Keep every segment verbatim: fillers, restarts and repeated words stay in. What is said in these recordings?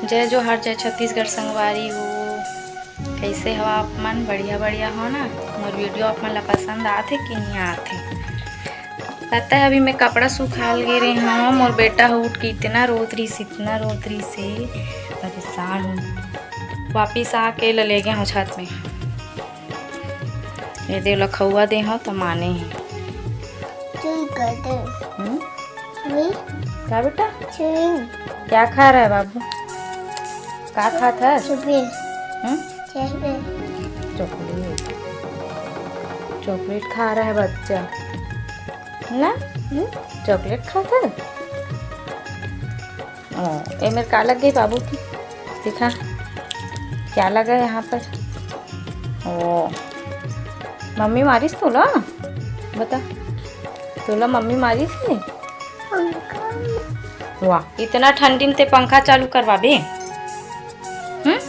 जय जोहार, जय छत्तीसगढ़ संगवारी हो। कइसे हव आप मन? बढ़िया, बढ़िया हो ना? मोर video आप मन ला पसंद आथे कि नहीं आथे? पता है, अभी मैं कपड़ा सुखाल गे रहे हूँ, मोर बेटा ह उठ के इतना रोत रहिस, इतना रोत रहिस हे, परेशान हूँ। वापिस आके ल ले गे हूँ छत में। ये दे लखउआ दे हूँ तो माने हे। चुई कर दे। हम्म? चुई। क्या बेटा? चुई। क्या खा रहा है बाबू? का खात हस? चुपे। हम्म? चुपे। चॉकलेट। चॉकलेट खा रहा है बच्चा। ना? हम्म? चॉकलेट खात है? ओ, ए मेर का लग गई बाबू की? दिखा, क्या लगा है यहाँ पर? ओ, मम्मी मारिस तोला? बता, तोला मम्मी मारिस हे? वाह, इतना ठंडी में ते पंखा चालू करवाबे? हम्म?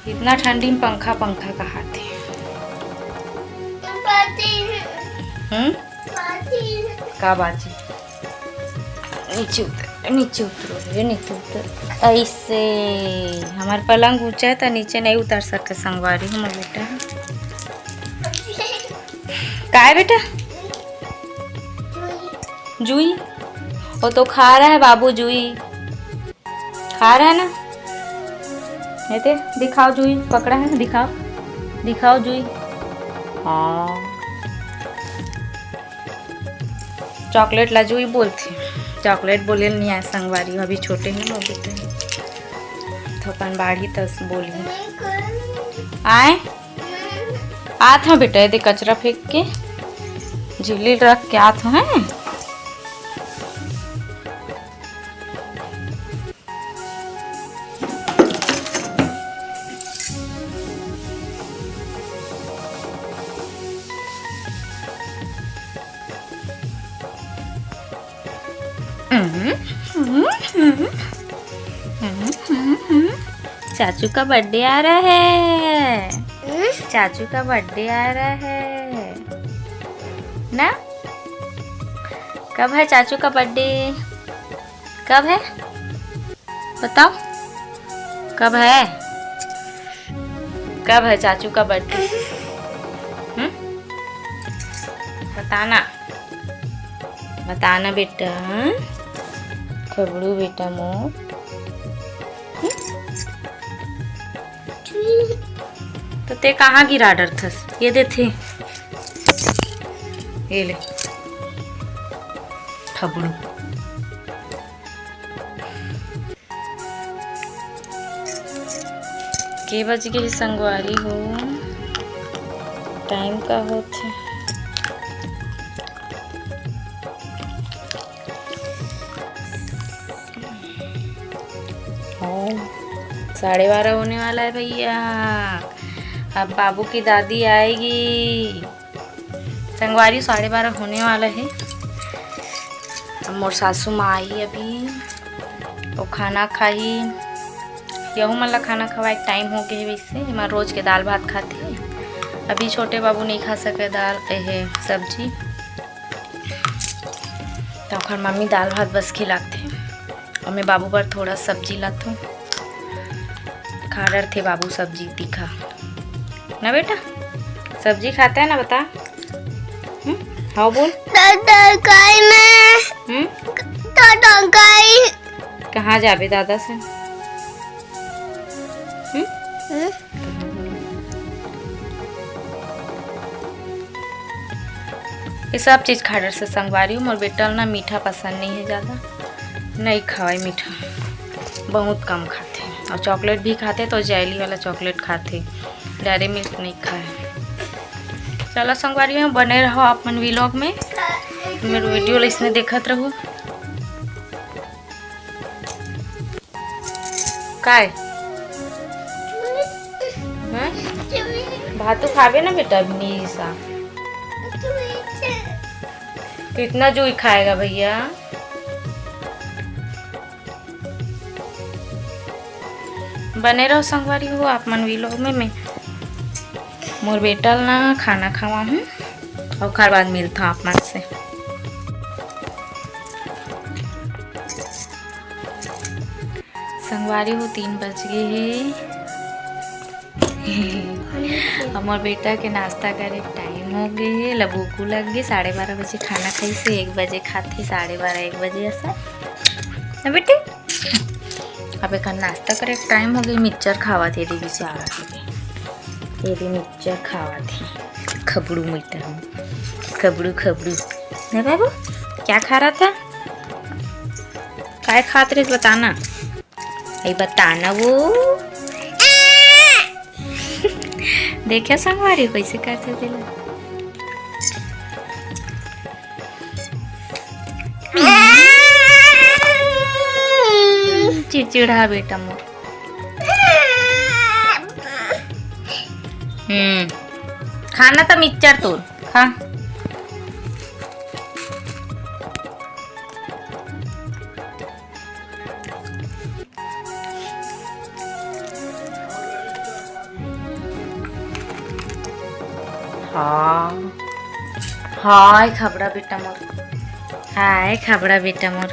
इतना ठंडी में पंखा, पंखा कहाथे। हम्म? का बाची? नीचे उतर, नीचे उतरो रे, नीचे उतर। ऐसे हमार पलंग ऊंचा है तो नीचे नहीं उतर सके संगवारी, हमर बेटा है। का है बेटा? जूई। वो तो खा रहा है बाबू जूई। खा रहा है ना? ये दे, दिखाओ जूई, पकड़ा है ना, दिखाओ, दिखाओ जूई। हाँ, चॉकलेट ला जूई बोलथे, चॉकलेट बोले नहीं आए संगवारी, अभी छोटे हैं ना, बोलते हैं। तो अपन बाढ़ी तस बोली आए। आत हूँ बेटा, ये दे कचरा फेंक के, झिल्ली रख के आत हूँ, हैं? हम्म, हम्म, हम्म। हम्म, हम्म, हम्म। चाचू का बर्थडे आ रहा है। हम्म? चाचू का बर्थडे आ रहा है ना? कब है चाचू का बर्थडे? कब है? बताओ, कब है? कब है चाचू का बर्थडे? हम्म? बताना, बताना बेटा, खबड़ू बेटा मोर। हम्म? तो ते कहाँ गिरा डरथस? ये देथे, ये ले, खबड़ू। के बज गे हे संगवारी हो? टाइम का होथे? ओ, साढ़े बारह होने वाला है भैया। अब बाबू की दादी आएगी। संगवारी, साढ़े बारह होने वाला है। अब मोर सासू माँ आही अभी, वो खाना खाही। यहू मन ला खाना खवाए के टाइम हो गए हे। वैसे एमा रोज के दाल भात खाथे। अभी छोटे बाबू नहीं खा सके दाल, एहे सब्जी, तो ओखर मम्मी दाल भात बस खिलाथे। और मैं बाबू बर थोड़ा सब्जी लाथूँ। खा डरथे बाबू सब्जी तीखा। ना बेटा, सब्जी खाता है ना, बता। हम्म? हाँ बोल। दादा काई में। हम्म? दादा काई। कहाँ जाबे दादा से? हम्म? हम्म? ये सब चीज खा डरथे संगवारी हो। मोर बेटा ल ना मीठा पसंद नहीं है ज्यादा, नहीं खावे मीठा, बहुत कम खाथे। और चॉकलेट भी खाथे तो जेली वाला चॉकलेट खाथे, डेयरी मिल्क नहीं खाए। चलो संगवारी हो, बने रहो आप मन vlog में, मेरे video ल इसने देखत रहो। काय? हैं? भात तो खाबे ना बेटा, अभी नहीं सा। कितना जूई खाएगा भैया? बने रहो संगवारी हो आप मन vlog में। मैं मोर बेटा ल ना खाना खवाहूँ, ओखर बाद मिलता आप मन से। संगवारी हो, तीन बज गे हे। हमर बेटा के नाश्ता करे के टाइम हो गे हे, ला भूखू लग गे। साढ़े बारह बजे खाना खाइसे, एक बजे खाथे, साढ़े बारह, एक बजे असन। ना बेटी, अब एकर नाश्ता करे के टाइम हो गे, मिक्सचर खावत हे दीदी सारा के। ये दे मिक्सचर खावत हे, खबड़ू मिलता है, खबड़ू, खबड़ू। ना बाबू, क्या खा रहा था? काय खात रहे, बताना। अई बताना वो। देखे संगवारी कैसे करथे तेला। चिड़चिड़ा बेटा मोर। हम्म, खाना तो मिक्सचर तोर खा। हाँ, हाय खबड़ा बेटा मोर, हाय खबड़ा बेटा मोर,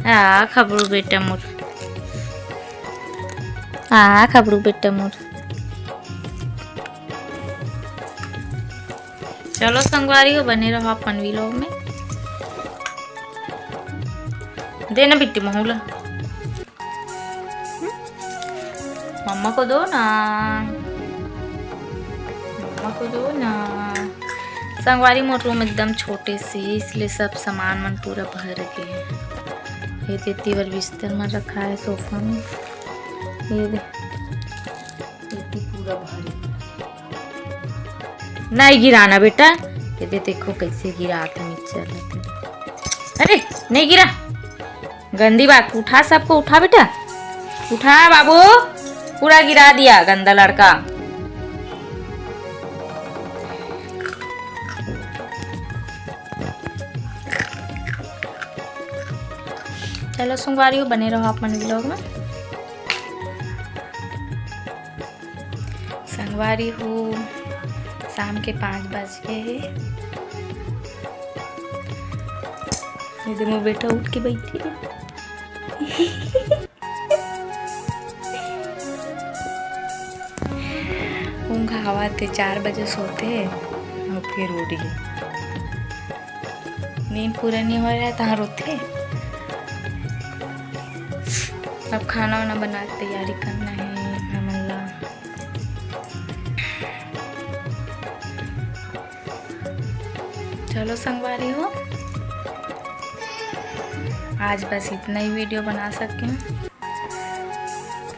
आ खबड़ू बेटा मोर, आ खबड़ू बेटा मोर। चलो संगवारी हो, बने रहो अपन vlog में। दे ना बिट्टी महू ला। हम्म? मम्मा को दो ना, मम्मा को दो ना। संगवारी, मोर रूम एकदम छोटे से, इसलिए सब सामान मन पूरा भर गए। ये तेती बर बिस्तर मन रखा है सोफा में। ये दे, तेती पूरा भर। नहीं गिराना बेटा, ये दे, देखो कैसे गिरात है मिक्सचर। अरे नहीं गिरा, गंदी बात। उठा, सबको उठा बेटा, उठा बाबू, पूरा गिरा दिया गंदा लड़का। चलो संगवारी हो, बने रहो आप मन vlog में। संगवारी हो, शाम के पाँच बज गए हे। ये दे, मोर बेटा उठ के बैठे हे। ऊँघ आवत हे, चार बजे सोते हे, अउ फिर उठ गए। नींद पूरा नहीं हो रहा, तहाँ रोते। अब खाना वाना बना के तैयारी करना है हमन ला। चलो संगवारी हो, आज बस इतना ही video बना सके हूँ।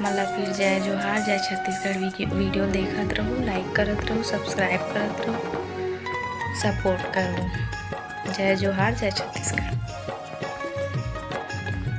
मतलब फिर जय जोहार, जय छत्तीसगढ़। वीडियो देखत रहू, like करत रहू, subscribe करत रहू, support करू। जय जोहार, जय छत्तीसगढ़।